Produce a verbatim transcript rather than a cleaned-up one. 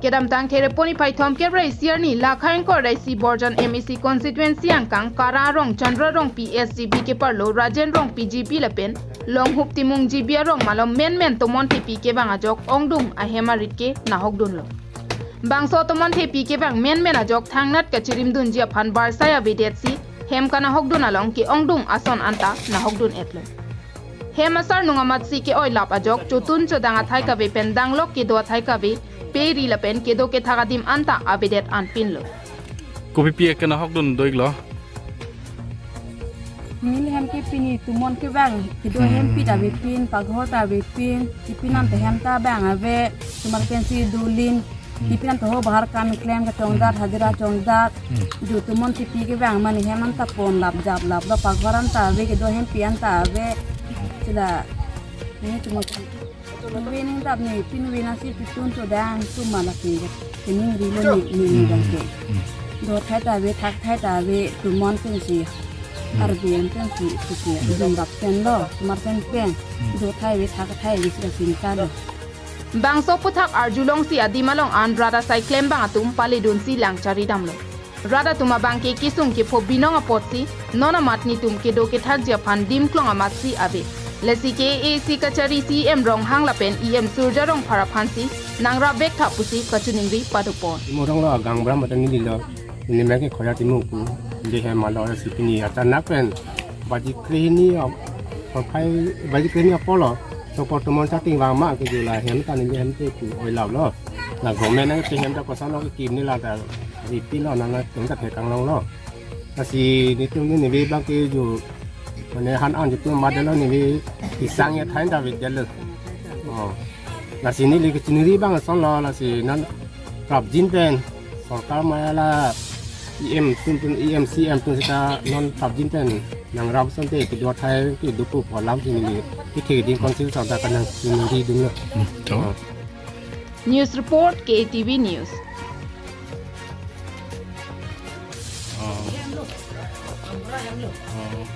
Kedamtang Khereponi phai thomkep ra isi arni Lakha ingkoi ra isi Borjan M A C constituency angkang Kara arong Chandra Rongpi S G B keparlo Rajen Rongpi G B lapen Longhup Timung G B arong malom menmen tomon thepi kevang ajok ongdung ahem arit ke nahokdunlo. Bangso tomon thepi kevang menmen ajok thangnat kachirimdunji aphan barsai avedetsi hem kanahokdun along ke-ongdung ason anta nahokdun-etlo. Hem asarnung amatsi ke-oilap ajok chotun chodang athai kave pen danglok kedo athai kave peri lapen kedo kethak adim anta avedet anpinlo. Kopipi ke nahokdun do-iklo? Neli hem ke pini tomon kevang, kedo hem pi ta avepin, paghor ta avepin, ipin anta hem ta vang ave, tomar pensi dolin, ipin anta ho bahar kam klem kachongdat, hajira chongdat, jo tomon thepi kevang mane hem anta ponlap japlaplo, paghor anta ave, kedo hem pi anta ave, sila, ne tomon. Pinwe ningdap ne, pinwe nasi pitun chodang, suma lake, kening rilo ne, ne ningdang ke. Do thai ta ave, thak thai ta ave, tomon pensi, arbi an pensi, sisi, jumrak penlo, tomar pen pen, do thai ave, thak thai ave, sila singkalo. Bangso aphuthak arjulongsi adim along an rat asai klembang atum paledunsi lang charidamlo. Rat atum abang ke kesung kepho binong apotsi non amat netum kedo kethakji aphan dimklong amatsi ave. Lasi ke A A C kachari C E M Ronghang lapen E M Surjya Rongphar aphansi nangrap vek tha pusi kachiningri padopon. Timung arong lo, agang bram atan neli lo. Neli mek ke Khoja Timung pu. Neli hem alo si pini achanak pen baji krehini ap-, aphai baji krehini apotlo. Sokor tomon chating vang ma ke jula hem ta neli hem te pu oilaplo. La government nangkepi hem ta kosonlo kekim neli la ta. Ipilo nang nangtum ta thekang longlo. Lasi netum neli abang ke jo mane han an jo tum madelo neli isang ya thain ta avedetlo. Oh. Lasi neli kachiningri abang asonlo lasi non prapjin pen sorkar maya la E M atum atum E M C E M atum seta non prapjin pen nangrap asonte kedo athai kedo pu pu alam si neli kethe keding council asonta kanangchiningridunlo. Hmm, to. Oh. News report, K A T V News. Oh. Oh.